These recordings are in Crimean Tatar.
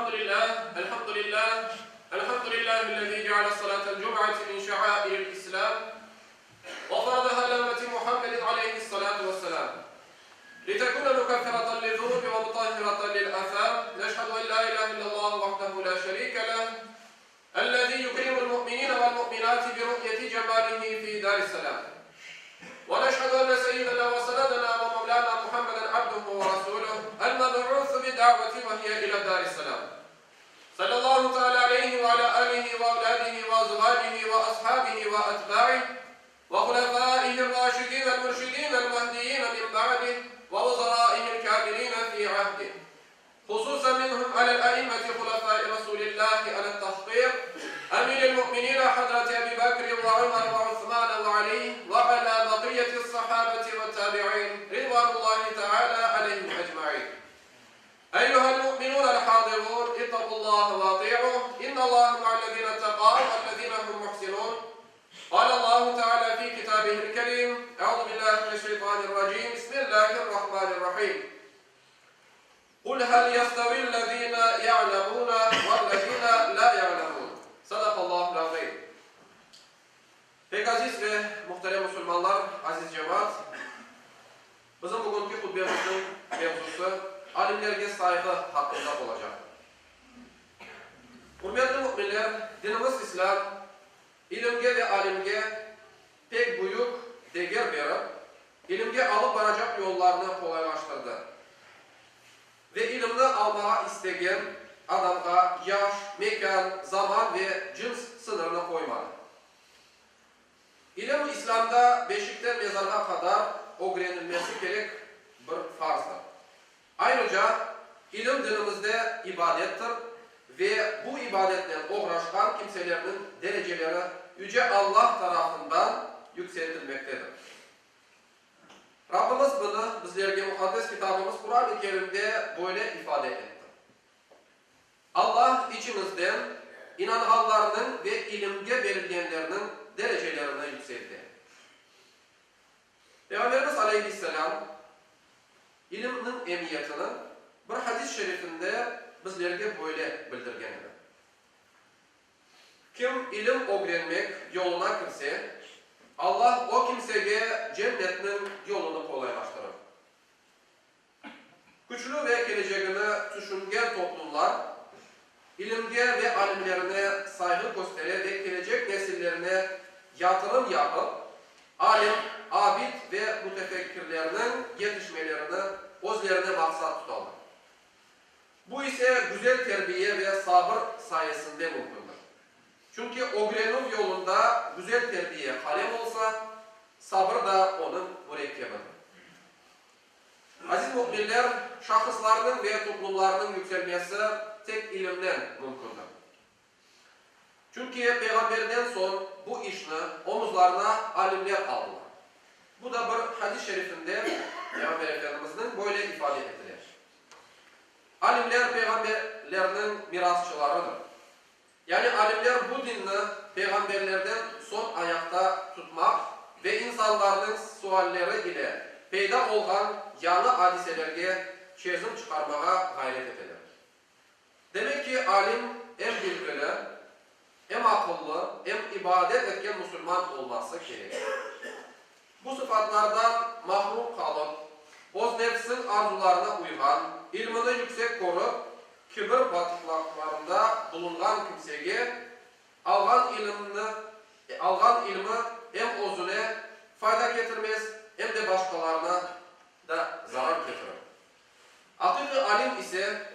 Elhamdülillah, elhamdülillah, elhamdülillahi'l-lezî ceale salâtel cum'ati min şe'âiril İslâm ve faradaha alâ ümmeti Muhammedin aleyhissalâtu vesselâm litekûne mukeffiratan liz-zunûbi ve mutahhiratan lil-âsâm. Neşhedü en lâ ilâhe illallâhu vahdehu lâ şerîke leh, ellezî yukrimul mu'minîne vel-mu'minâti bi ru'yeti cemâlihi fî dâris-selâm. Ve neşhedü enne seyyidena ve senedena ve mevlâna Muhammeden abduhu ve rasûluh, el-meb'ûsu bi-da'veti ve hiye ilâ dâris-selâm. Sallallahu teâlâ aleyhi ve alâ âlihi ve evlâdihi ve azvâcihi ve ashâbihi ve etbâih ve hulefâihir-râşidîn-el-mürşidîn-el-mehdiyîn min ba'dih ve vuzarâihil-kâmilîn fî ahdih. Hususan minhum alel-a'immeti hulefâi Rasûlillâhi alel-tahqîq, emîril-mu'minîn hazreti Ebî Bekr ve Ömer ve Usmân ve Alî ve alâ baqiyyeti's-sahâbeti ve't-tâbi'în ridvânullâhi teâlâ aleyhim ecmaîn. Eyyuhel-mu'minûnel-hâzirûn, ittaqullâhe ve atî'ûh, innallâhe ma'allezîne ittekav vellezîne hum muhsinûn. Kâlellâhu teâlâ fî kitâbihil-kerîm, Eûzü billâhi mineşşeytânirracîm, Bismillâhirrahmânirrahîm. Kul hel yestevillezîne ya'lemûne vellezîne lâ ya'lemûn. Sadakallâhul azîm. Pek aziz ve muhterem musulmanlar, aziz cemaat, bizim bugünki hutbemizniñ mevzusı alimlerge sayğı haqqında olacaqtır. Ürmetli müminler, dinimiz İslâm ilimge ve alimge pek büyük deger berip, ilimge alıp baracaq yollarnı qolaylaştırdı ve ilimni almağa istegen adamğa yaş, mekân, zaman ve cıns sıñırını qoymadı. İlim İslâmda beşikten mezarğa qadar ögrenilmesi kerek bir farzdır. Ayrıca, ilim dinimizde ibadettir ve bu ibadetnen oğraşqan kimselerniñ dereceleri Yüce Allah tarafından yükseltilmektedir. Rabbimiz bunı bizlerge Muqaddes Kitabımız Quran-ı Kerimde böyle ifade etti, Allah içiñizden inanğanlarnıñ ve ilimge berilgenlerniñ derecelerini yükselte. Peyğamberimiz aleyhisselâm ilimniñ emiyetini bir hadis şerifinde bizlerge böyle bildirgen edi, Kim ilim ögrenmek yoluna kirse, Allah o kimsege cennetniñ yolunı qolaylaştırır. Küçlü ve kelecegini tüşüngen toplumlar ilimge ve alimlerine sayğı köstere ve kelecek nesillerine yatırım yapıp, alim, abid ve mütefekkirlerniñ yetişmelerini özlerine maqsat tutalar. Bu ise güzel terbiye ve sabır sayesinde mümkündir. Çünki ögrenüv yolunda güzel terbiye qalem olsa, sabır da onıñ mürekkebidir. Aziz müminler, şahıslarnıñ ve toplumlarnıñ yükselmesi tek ilimnen mümkündir. Çünki Peyğamberden soñ bu işni omuzlarına alimler aldılar. Bu da bir hadis şerifinde Peyğamber Efendimizniñ böyle ifade etile, Alimler peyğamberlerniñ mirasçılarıdır. Yani alimler bu dinni peyğamberlerden soñ ayaqta tutmaq ve insanlarnıñ sualleri ile peyda olğan yañı adiselerge çezim çıqarmağa ğayret eteler. Demek ki, alim em bilgili, em aqıllı, em ibadet etken musulman olması kerek. Bu sıfatlardan mahrum qalıp, öz nefsiñ arzularına uyğan, ilmini yüksek körip, kibir batıqlaqlarında bulunğan kimsege alğan ilimni, alğan ilmi em özüne fayda ketirmez, em de başqalarına da zarar ketirir. Aqiqiy alim ise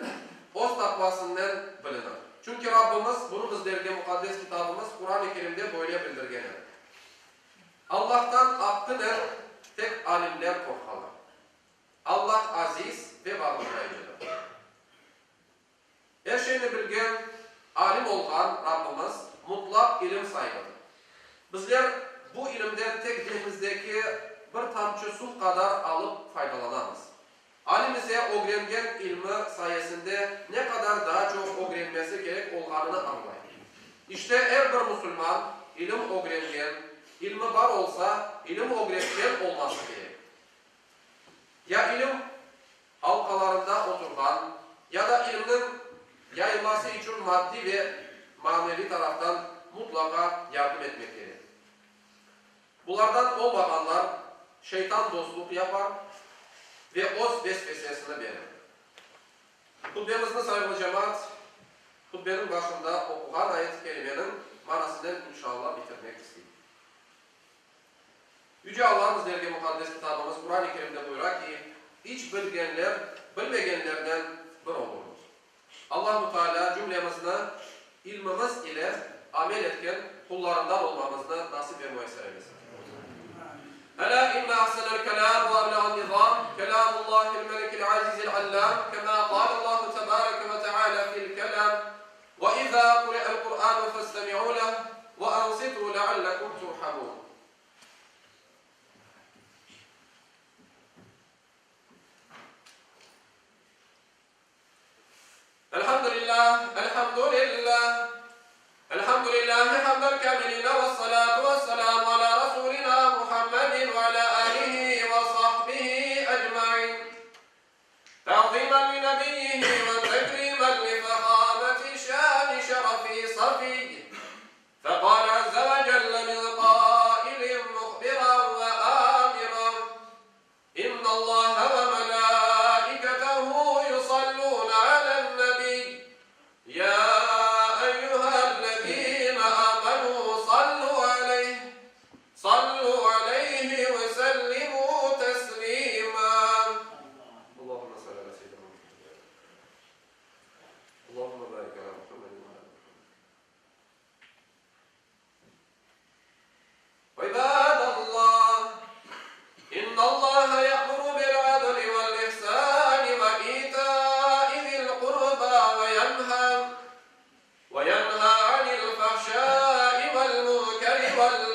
öz taqvasınnen bilinir. Çünki Rabbimiz bunı bizlerge Muqaddes Kitabımız Quran-ı Kerimde böyle bildirgen edi, Allahtan aqqınen tek alimler qorqalar. Allah aziz ve bağışlayıcıdır. Er şeyni bilgen, alim olğan Rabbimiz mutlaq ilim saibidir. Bizler bu ilimden tek deñizdeki bir tamçı suv qadar alıp faydalanamız. Alim ise ögrengen ilmi sayesinde ne qadar daa çoq ögrenmesi kerek olğanını añlay. İşte, er bir musulman ilim ögrengen, ilmi bar olsa, ilim ögretken olması kerek. Ya ilim alqalarında oturğan, ya da ilimniñ yayılmasına. yayılması içün maddiy ve maneviy taraftan mutlaqa yardım etmek kerek. Bulardan olmağanlar şeytan dostluq yapar ve öz vesvesesini berir. Hutbemizni, sayğılı cemaat, hutbeniñ başında oquğan ayet-i kerimeniñ manasınen inşallah bitirmek isteyim. Yüce Alla bizlerge Muqaddes Kitabımız Quran-ı Kerimde buyura ki, İç bilgenler bilmegenlerden bir olurmı? Allahu Teala cümlemizni ilmimiz ile amel etken qullarından olmamıznı nasip ve müyesser eylesin. Elâ inne ahsenel kelâm ve ebleğen nizâm kelâmullâhil melikil azizil allâm kemâ kâlellâhu tebâreke ve teâlâ fil kelâm ve izâ kuri'el Kur'ânu festemi'û leh ve ansitû leallekum turhamûn. Elhamdülillah, elhamdülillah, elhamdülillahi hamdel kâmiline vessalâtu vesselâmu alâ Rasûlinâ Muhammedin ve alâ âlihi ve sahbihi ecmaîn. Ta'zîmen li nebiyyihi ve tekrîmen li fehâmeti şâni şerefi safiy. Feqâle azze ve celle min qâilin muhbiran ve âmiran, İnnallaha ve melâiketehu yusallûne alen-nebiy, ya eyyühellezîne âmenû sallû aleyh, sallû aleyhi ve sellimû teslîmâ. Allahümme salli alâ seyyidinâ Muhammed ve alâ Allahümme barik alâ Muhammedin ve alâ Muhammed. İbadallah, İnnallaha ya'muru bil-adli vel-ihsani ve ita'i zil-qurba ve yenha ve yenha anil-fahşai vel-munkeri vel-bagyi.